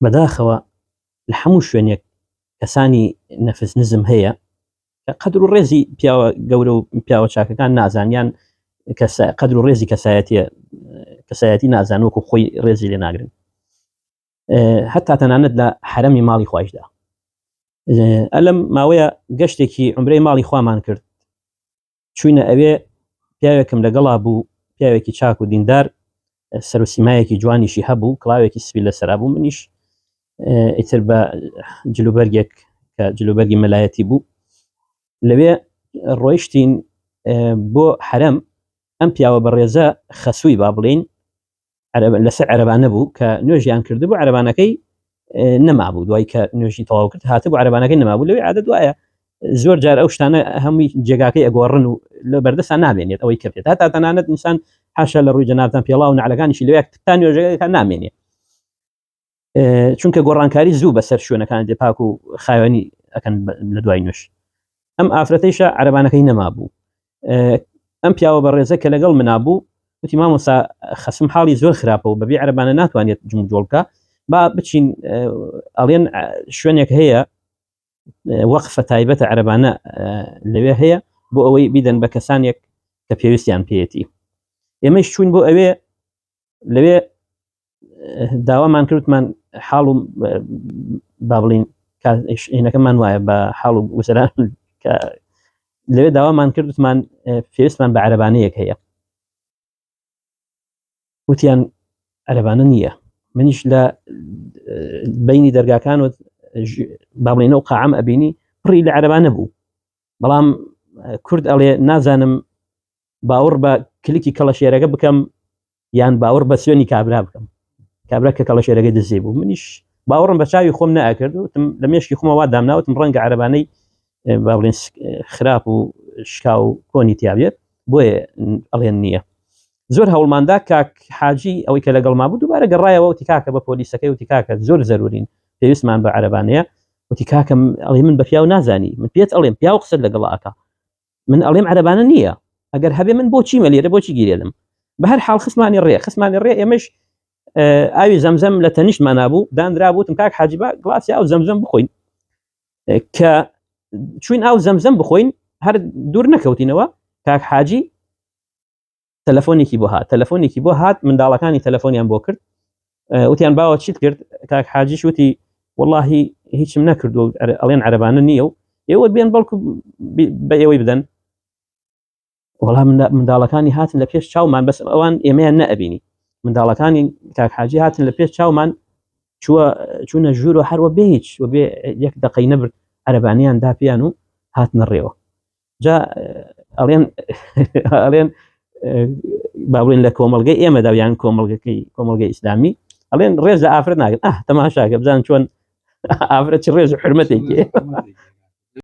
بەداخەوە لە هەموو شوێنێک کەسانی نەفس نزم هەیە کە قەدر و ڕێزی پیاوە گەورە و پیاوە چاکەکان نازان یان قەدر و ڕێزی کەسایەتیە کەسایەتی نازان وەکو خۆی ڕێزی لێ ناگرن هەتا تەنانەت لە حرەمی ماڵی خوایشدا ئەلم ماوەیە گەشتێکی عمرەی ماڵی خوامان کرد چوینە ئەوێ پیاوێکم لەگەڵا بوو پیاوێکی چاک و دیندار سەرسیمایەکی جوانیشی هەبوو کڵاوێکی سپی لەسەرا بوو منیش ئیتر بە جلوبەرگێک کە جلوبەرگی مەلایەتی بوو لەوێ ڕۆیشتین بۆ حرەم ئەم پیاوە بەڕێزە خەسووی با بڵین لەسەر عەرەبانە بوو کە نوێژیان کردبوو عەرەبانەکەی نەمابوو دوای کە نوێژی تەواو کرد هاتبوو عەرەبانەکەی نەمابوو لەوێ عادەت وایە زۆر جار ئەو شتانە هەمووی جێگاکەی ئەگۆڕن و لە بەردەسا نامێنێت ئەوەی کە پێت هەتا تەنانەت ئینسان حاشا لە ڕووی جەنابتان پێڵاو و نعلەکانیشی لەوێ تا نوێژەکە نامێنێت چونکە گۆڕانکاری زوو بەسەر شوێنەکان دێ پاک و خاوێنی ئەکەن لە دوای نوێژ ئەم ئافرەتەیشە عەرەبانەکەی نەمابوو ئەم پیاوە بەڕێزە کە لەگەڵ منا بوو وتی مامۆسا خەسم حاڵی زۆر خراپە و بەبێ عەرەبانە ناتوانێت جموجۆڵ بکە با بچین ئەڵێن شوێنێک هەیە وەقفە تایبەتە عەرەبانە لەوێ هەیە بۆ ئەوەی بیدەن بە کەسانێک کە پێویستیان پێیەتی ئێمەش چوین بۆ ئەوێ لەوێ داوامان کردمان حاڵ و با بڵین هینەکەمان وایە بە حاڵ و گوزەران کە لەوێ داوامان کردمان پێویستمان بە عەرەبانەیەک هەیە وتیان عەرەبانە نییە منیش لە بینی دەرگاکان و با بڵێنەوە قاعم ئەبینی پڕی لە عەرەبانە بوو بەڵام کورد ئەڵێ نازانم باوەڕ بە کلکی کەڵەشێرەکە بکەم یان باوەڕ بە سوێنی کابرا بکەم کابرا کە کەڵەشێرەکەی دزی بوو منیش باوەڕم بە چاوی خۆم نەئەکرد وتم لە مێشکی خۆمەوە وا دامناوتم ڕەنگە عەرەبانەی با بڵێن خراپ و شکا و کۆنی تیابێت بۆیە ئەڵێن نییە زۆر هەوڵماندا کاک حاجی ئەوەی کە لەگەڵ ما بوو دووبارە گەڕایەوە وتی کاکە بە پۆلیسەکەی وتی کاکە زۆر زەرورین پێویستمان بە عەرەبانەیە وتی کاکەم ئەڵێ من بە پیاو نازانی من پێت ئەڵێم پیاو قسەت لەگەڵ ئەکا من ئەڵێم عەرەبانە نییە ئەگەر هەبێ من بۆچیمە لێرە بۆچی گیرێدم بە هەر حاڵ خستمانی ڕێ خستمانی ڕێ ئێمەش ئاوی زەمزەم لە تەنیشتمانا بوو دانرا بوتم کاک حاجی با گڵاسی ئاو زەمزەم بخۆین کە چوین ئاو زەمزەم بخۆین هەر دوور نەکەوتینەوە کاک حاجی تەلەفۆنێکی بۆ هات تەلەفۆنێکی بۆ هات منداڵەکانی تەلەفۆنیان بۆ کرد وتیان باوە چیت کرد کاک حاجیش وتی واللهی هیچم نەکردو ئەڵێن عەرەبانە نییە و ئێوە بێن بەڵکو بە ئێوەی بدەن وەڵام منداڵەکانی هاتن لە پێش چاومان بەس ئەوان ئێمەیان نەئەبینی منداڵەکانی کاک حاجی هاتن لە پێش چاومان چووە چوونە ژوور و هەروە بێ هیچ و بێ یەک دقەی نەبرد عەرەبانیان دا پێیان و هاتنە ڕێوە جا ئەڵێن ئەڵێن با بڵێن لە کۆمەڵگەی ئێمەدا یان کۆمەڵگەکەی کۆمەڵگەی ئیسلامی ئەڵێن ڕێز لە ئافرەت ناگرن ئاه تەماشاکە بزان چۆن ئافرەت چ ڕێز و حرمەتێکی.